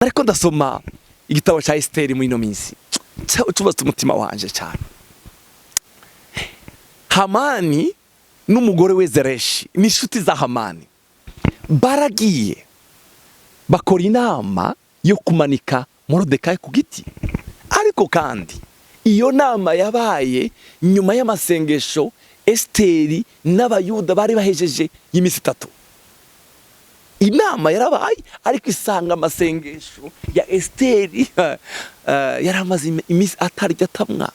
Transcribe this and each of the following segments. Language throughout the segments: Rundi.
Ariko ndasoma igitabo cya Esiteri muri ino minsi, cubatse umutima wanje cyane. Hamani n'umugore we Zereshi ni inshuti za Hamani, baragiye bakora inama yo kumanika Morodekayi ku giti. Ariko kandi iyo nama yabaye nyuma y'amasengesho Esiteri n'Abayuda bari bahejeje y'iminsi 3. Inama yarabaye, ariko isanga amasengesho ya Esiteri yari amaze iminsi atarya atamwa.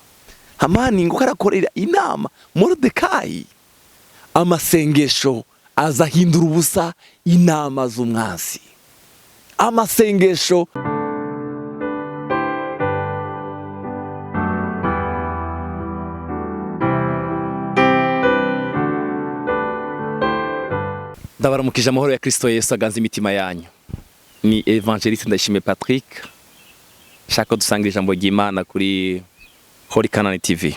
Hamani ngo karakorera inama Morodekayi, amasengesho azahindura ubusa inama z'umwansi. Amasengesho. Ndabaramukije amahoro ya Kristo Yesu aganze imitima yanyu. Ni Evangeliste Ndayishimiye Patrick, shaka dusanga ijambo ry'Imana kuri Holy Canaan TV.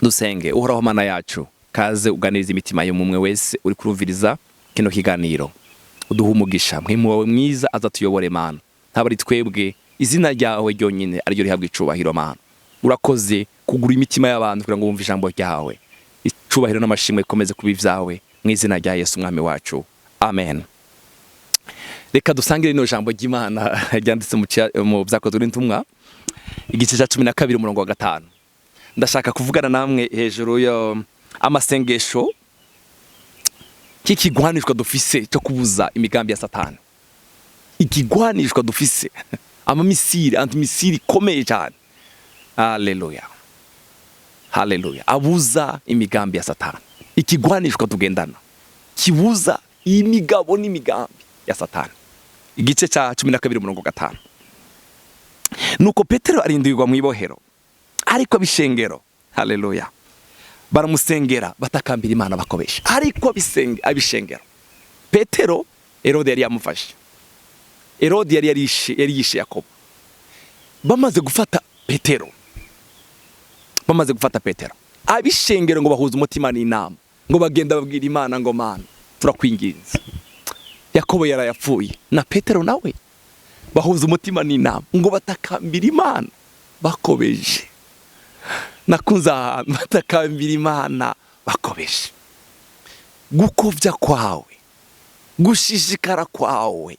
Dusenge. Uhoraho Mana yacu, kaze uganiriza imitima y'umwe wese uri kurumviriza kino kiganiro, uduhe umugisha, mpwemu wawe mwiza azatuyobore Mana, ntabwo ari twebwe, izina ryawe ryonyine ariryo rihabwa icubahiro Mana. Urakoze kugura imitima y'abantu kugira ngo bumve ijambo ryawe. Icubahiro n'amashimwe bikomeze kuba ibyawe mu izina rya Yesu Umwami wacu, amen. Reka dusangire rino jambo ry'Imana ryanditse mu Byakozwe n'Intumwa, igice cya 12, umurongo wa 5. Ndashaka kuvugana namwe hejuru yo amasengesho k'ikigwanishwa dufise cyo kubuza imigambi ya Satani. Ikigwanishwa dufise, amamisiri, antimisiri ikomeye cyane, haleluya, haleluya, abuza imigambi ya Satani. Ikigwanishwa tugendana kibuza imigabo n'imigambi ya Satani. Igice cya 12, umurongo 5. Nuko Petero arindirwa mu ibohero, ariko abishengero, haleluya, baramusengera batakambira Imana bakobesha. Ariko abishengero, Petero Herode yari yamufashe. Herode yari yishe Yakobo. Bamaze gufata Petero, bamaze gufata Petero, abishengero ngo bahuze umutima n'inama, ngo bagenda babwira Imana ngo Mana turakwinginze, Yakobo yarayapfuye na Petero nawe. Bahuza umutima n'inama ngo batakambira Imana bakobeje. Nakunze ahantu batakambira Imana bakobeje. Gukovya kwawe, gushishikara kwawe,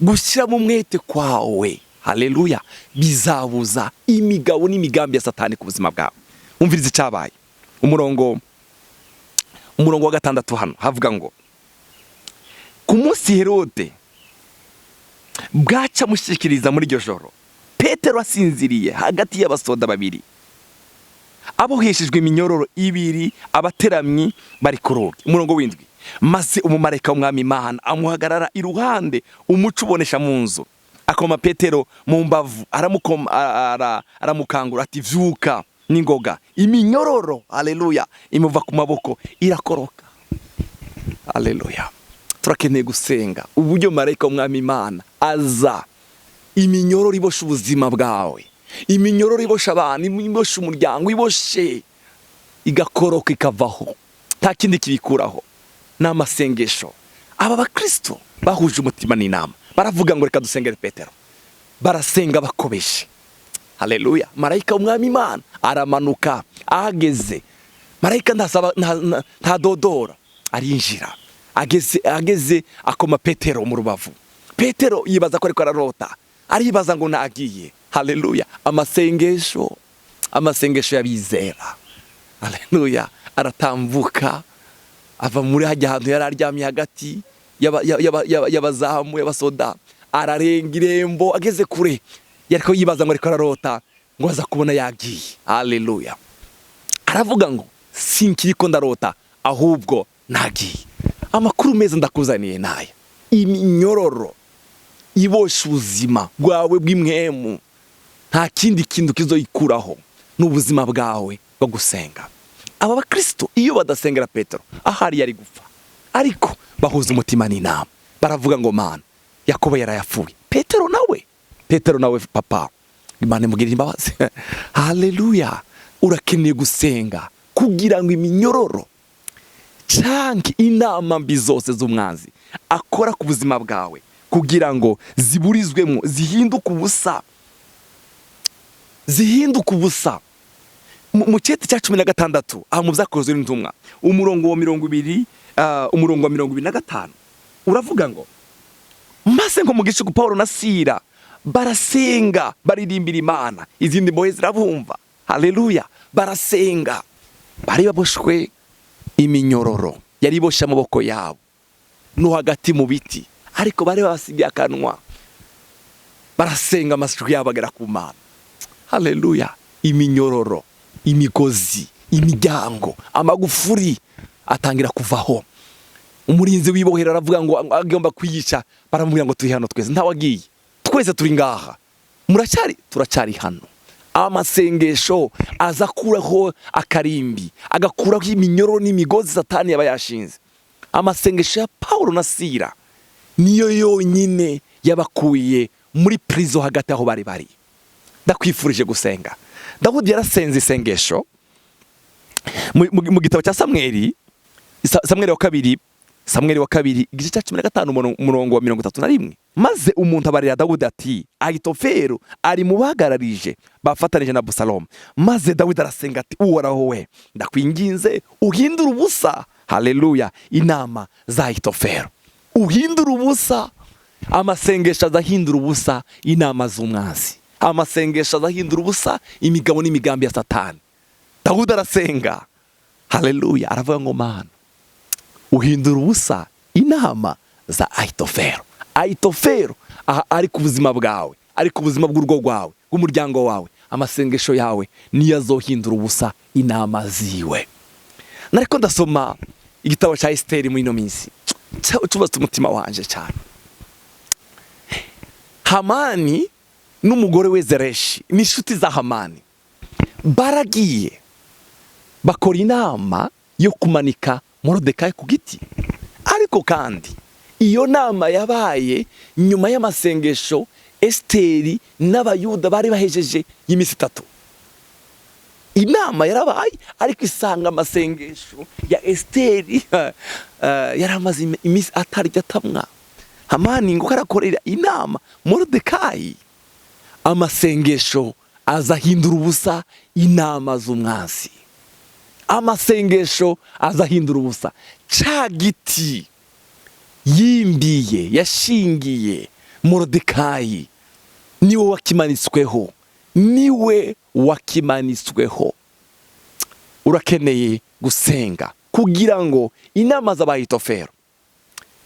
gushyiramo umwete kwawe, haleluya, bizabuza imigabo n'imigambi ya Satani ku buzima bwawe. Umvirize icyabaye. Umurongo wa 6 hano havuga ngo ku munsi Herode bwaca amushyikiriza muri iryo joro, Petero asinziriye hagati y'abasoda babiri, aboheshejwe iminyororo ibiri, abateramyi bari ku rugi. Umurongo w'indwi, maze umumarayika w'Umwami Imana amuhagarara iruhande, umuco ubonesha mu nzu, akoma Petero mu mbavu, aramukangura ati vyuka n'ingoga. Iminyororo, haleluya, imuva ku maboko irakoroka. Haleluya. Turakeneye gusenga uburyo marayika w'Umwami Imana aza, iminyororo ibosha ubuzima bwawe, iminyororo ibosha abantu, ibosha umuryango, iboshe igakoroka ikavaho. Nta kindi kibikuraho, ni amasengesho. Aba bakristo bahuje umutima n'inama, baravuga ngo reka dusengere Petero. Barasenga bakobeshe, haleluya. Marayika w'Umwami Imana aramanuka, ahageze marayika ntasaba, ntadodora, arinjira. Ageze akoma Petero mu rubavu. Petero yibaza ko ariko ararota, aribaza ngo nagiye. Haleluya. Amasengesho, amasengesho y'abizera, haleluya, aratambuka ava muri hajya ahantu yari aryamye hagati y'abazamu, y'abasoda, ararenga irembo. Ageze kure yariko yibaza ngo ariko ararota, ngo aza kubona yagiye. Haleluya. Aravuga ngo sinkiriko ndarota, ahubwo nagiye. Amakuru meza ndakuzaniye naya: iminyororo ibosha ubuzima bwawe bw'imwemu, nta kindi kintu kizoyikuraho, n'ubuzima bwawe bwo gusenga. Aba bakristo iyo badasengera Petero, ahari yari gupfa. Ariko bahuza umutima n'inama, baravuga ngo Mana, Yakobo yarayapfuye, Petero nawe, Petero nawe papa, Imana imugirire imbabazi. Haleluya. Urakeneye gusenga kugira ngo iminyororo canke inama mbi zose z'umwanzi akora ku buzima bwawe Kugira ngo ziburizwemo, zihinduke ubusa, zihinduke ubusa. Mu cyete cya 16 aha mu Byakozwe n'Intumwa, umurongo wa 20, umurongo wa 25 uravuga ngo: "Maze ngo mu gicuku Paulo na Sira barasenga, baririmbira Imana, izindi mbohe zirabumva." Haleluya! Barasenga, bari baboshwe iminyororo yari iboshe amaboko yabo no hagati mu biti, ariko bari babasigiye akanwa, barasenga, amajwi yabo agera ku Mana. Haleluya! Iminyororo, imigozi, imiryango, amagufuri atangira kuvaho. Umurinzi w'ibohero aravuga ngo agomba kwiyica, baramubwira ngo: "Turi hano twese, ntawe agiye, twese turi ngaha, muracyari, turacyari hano." Amasengesho aza akuraho akarimbi, agakuraho iminyororo n'imigozi Satani yaba yashinze. Amasengesho ya Paulo na Sira niyo yonyine yabakuye muri prison hagati aho bari bari. Ndakwifurije gusenga. Dawudi yarasenze isengesho mu gitabo cya Samweli, Samweli wa kabiri, Samweli wa kabiri igice cya 15, umurongo wa 31: "Maze umuntu abarira Dawudi ati: 'Ahitofeli ari mu bahagararije bafatanije na Abusalomu.' Maze Dawidi arasenga ati: 'Uhoraho we, ndakwinginze uhindure ubusa, haleluya, inama za Ahitofeli, uhindure ubusa.'" Amasengesho azahindura ubusa inama z'umwanzi, amasengesho azahindura ubusa imigabo n'imigambi ya Satani. Dawudi arasenga, haleluya, aravuga ngo: "Mana, uhindura ubusa inama za Ahitofeli." Ahitofeli aha ari ku buzima bwawe, ari ku buzima bw'urugo rwawe, bw'umuryango wawe, amasengesho yawe niyo azohindura ubusa inama ziwe. Nariko ndasoma igitabo cya Esiteri muri ino minsi, cubatse umutima wanje cyane. Hamani n'umugore we Zereshi ni inshuti za Hamani, baragiye bakora inama yo kumanika Morodekayi ku giti. Ariko kandi iyo nama yabaye nyuma y'amasengesho Esiteri n'Abayuda bari bahejeje y'iminsi 3. Inama yarabaye, ariko isanga amasengesho ya Esiteri yari amaze iminsi atarya atamwa. Hamani ngo karakorera inama Morodekayi. Amasengesho azahindura ubusa inama z'umwansi, amasengesho azahindura ubusa ca giti yimbiye, yashingiye Morodekayi, niwe wakimanitsweho, niwe wakimanitsweho. Urakeneye gusenga kugira ngo inama z'Abahitofero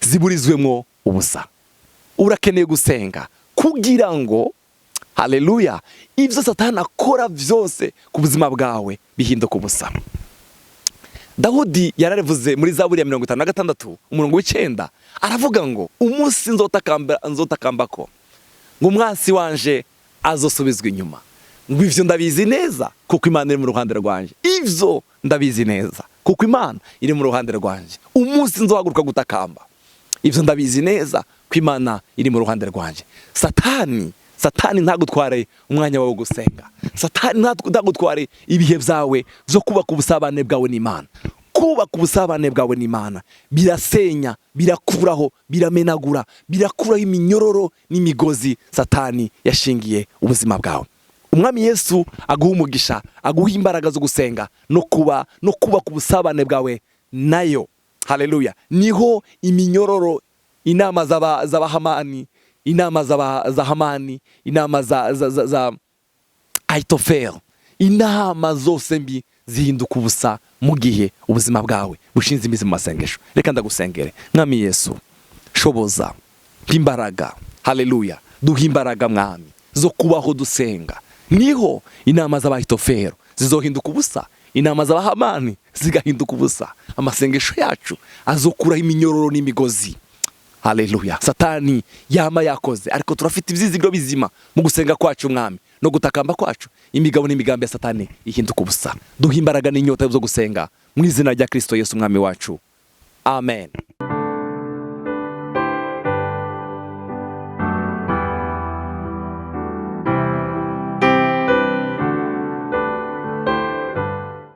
ziburizwemo ubusa. Urakeneye gusenga kugira ngo, haleluya, ibyo Satani akora byose ku buzima bwawe bihinduka ubusa. Dawudi yarabivuze muri Zaburi ya 56, umurongo w'9, aravuga ngo: "Umunsi nzotakamba, nzotakamba ko ngo umwansi wanje azosubizwa inyuma." Ngo: "Ivyo ndabizi neza kuko Imana iri mu ruhande rwanje." Ivyo ndabizi neza kuko Imana iri mu ruhande rwanje. Umunsi nzohaguruka gutakamba, ivyo ndabizi neza ko Imana iri mu ruhande rwanje. Satani ntagutware umwanya wawe wo gusenga. Satani ntagutware ibihe byawe byo kubaka ubusabane bwawe n'Imana. Kubaka ubusabane bwawe n'Imana birasenya, birakuraho, biramenagura, birakuraho iminyororo n'imigozi Satani yashingiye ubuzima bwawe. Umwami Yesu aguha umugisha, aguha imbaraga zo gusenga no kubaka ubusabane bwawe nayo. Haleluya! Niho iminyororo, inama z'abahamani, inama za Hamani, inama za Ahitofeli, inama zose mbi zihinduka ubusa mu gihe ubuzima bwawe bushinze imizi mu masengesho. Reka ndagusengere. Mwami Yesu, shoboza imbaraga, haleluya, duha imbaraga, Mwami, zo kubaho dusenga. Niho inama z'Abahitofero zizohinduka ubusa, inama z'Abahamani zigahinduka ubusa. Amasengesho yacu azokuraho iminyororo n'imigozi, haleluya, Satani yama yakoze. Ariko turafite ibyizigiro bizima mu gusenga kwacu, Mwami, no gutakamba kwacu. Imigabo n'imigambi ya Satani ihinduka ubusa. Duha imbaraga n'inyota zo gusenga mu izina rya Kristo Yesu Umwami wacu, amen.